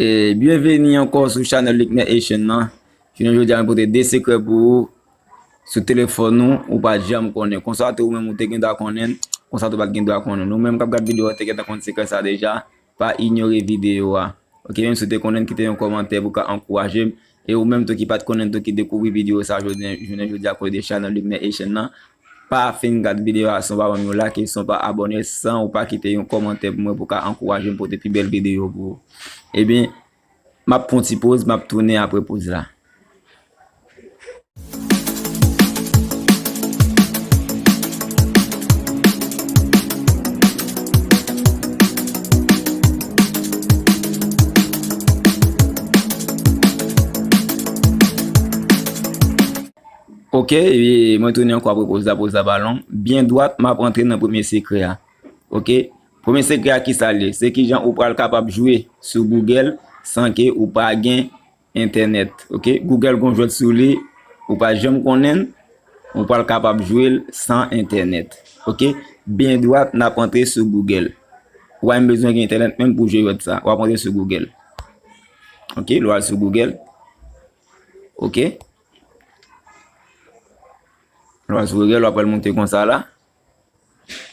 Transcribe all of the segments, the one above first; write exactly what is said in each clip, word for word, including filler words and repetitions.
E byenveni ankò sou chanèl Luckner Haitian nan. Jounen jodi a, mwen pote de sekrè pou ou sou telefòn ou, ou pa t janm konnen. Konsa tou, ou menm ou te gen dwa konnen, konsa tou pa t gen dwa konnen. Ou menm k ap gad videyo a, te gentan konn sekrè sa deja, pa inyore videyo a. Ok, menm si w te konnen, kite yon kòmantè pou ka ankouraje m. E ou menm tou ki pa t konnen tou ki dekouvri videyo sa jodi, jounen jodi a kote de chanèl Luckner Haitian nan, pa fin gad videyo a san w pa ban m yon like, san w pa abòne, san w pa kite yon kòmantè pou mwen pou ka ankouraje m pote pi bèl videyo pou ou. Ebyen, m ap pran ti poz, m ap tounen apre poz la. Ok, e mwen tounen ankò apre poz la, poz la pa long. Byen dwat, m ap rantre nan premye sekrè a. Ok, premye sekrè a ki sa l ye? Se kijan ou pral kapab jwe sou Google san ke ou pa gen entènèt. Ok, Google gon jwèt sou li, ou pa janm konnen, ou pral kapab jwe l san entènèt. Ok, byen dwat, n ap rantre sou Google. Ou pa menm bezwen gen entènèt menm pou jwe jwèt sa. W ap rantre sou Google. Ok, lè w al sou Google. Ok. Lè w al sou Google, w ap wè l monte konsa la.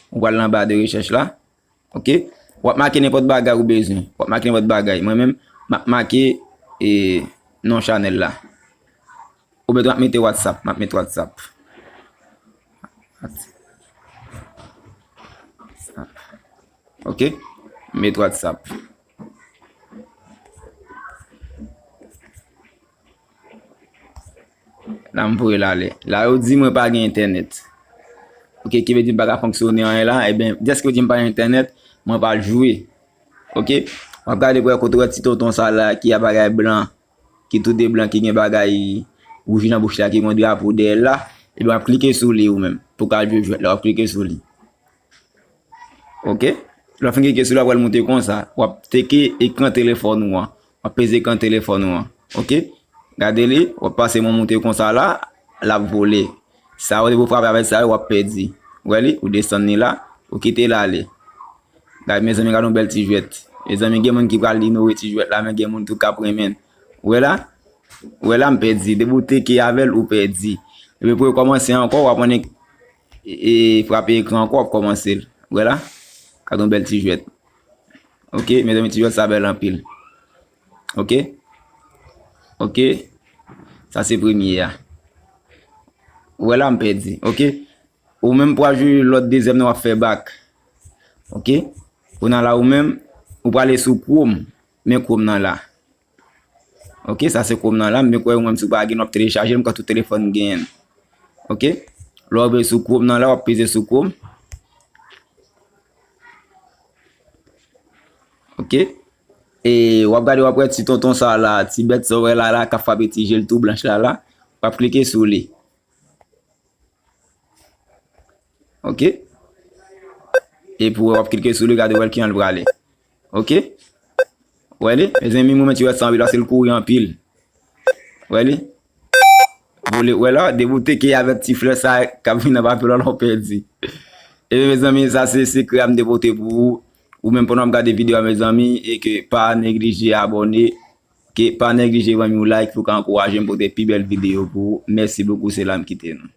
Ou pral nan ba de rechèch la. Ok. W ap make nenpòt bagay ou bezwen. W ap make nenpòt bagay. Mwen menm, m ap make, e, non chanèl la. Oubyen tou, m ap mete WhatsApp. M ap mete WhatsApp. Ok. M met WhatsApp. La, m voye l ale. La, yo di mwen pa gen entènèt. Ok, ki vle di m pa ka fonksyone anyen la. Ebyen, dèske yo di m pa gen entènèt, mwen pa jwe. Ok? W ap gade pou wè kote w wè ti tonton sa la ki a bagay blan, ki tou de blan, ki gen bagay wouj nan bouch la, ki gen drapo dèyè l la. Ebyen, w ap klike sou li ou menm. Pou ka jwe jwèt la, w ap klike sou li. Ok? Lè w fin klike sou li, w ap wè l monte konsa. W ap teke ekran telefòn ou an. W ap peze ekran telefòn ou an. Ok? Gade li, w ap pase mwen monte konsa la, l ap vole. Sa ou te pou frape avèk sa yo, w ap pèdi. Ou wè li? Ou desann li la, ou kite l ale. Gade, mezanmi, gade yon bèl ti jwèt. Mezanmi, gen moun ki pral inyore ti jwèt la, men gen moun tou k ap renmen l. Ou wè la? Ou wè la, m pèdi. Depi w teke avè l, ou pèdi. Epi pou rekòmanse ankò, w ap annik, e, e, frape ekran ankò, w ap kòmanse l. Ou wè la? Gade yon bèl ti jwèt. Ok, mezanmi, ti jwèt sa bèl anpil. Ok? Ok? Sa se premye a. Ou wè la, m pèdi. Ok? Ou menm pou al jwe lòt dezyèm nan, w ap fè bak. Ok? Kounye a la, ou menm, ou prale sou Chrome. Men Chrome nan la. Ok, sa se Chrome nan la. Men kwè ou menm si w pa gen, w ap telechaje l, m kwè tout telefòn genyen l. Ok? Lè w rive sou Chrome nan la, w ap peze sou Chrome. Ok? E w ap gade, w ap wè ti tonton sa la, ti bèt sa w wè la, la, k ap frape ti je l tou blanch la, la. W ap klike sou li. Ok? Epi w ap klike sou li, gade w wè l kijan l prale. Ok? Wè li? Mezanmi, mwen ti wè sa anpil, paske l kouri anpil. Wè li? Vole, wè la, depi w teke avèk ti flè sa k ap vin nan papye la, w pèdi. Ebyen, mezanmi, sa se sekrè a m te pote pou ou. Ou menm pandan w ap gade videyo a, mezanmi, e ke pa neglije abòne, ke pa neglije ban m yon like pou ka ankouraje m pote pi bèl videyo pou ou. Mèsi bokou, se la m kite nou.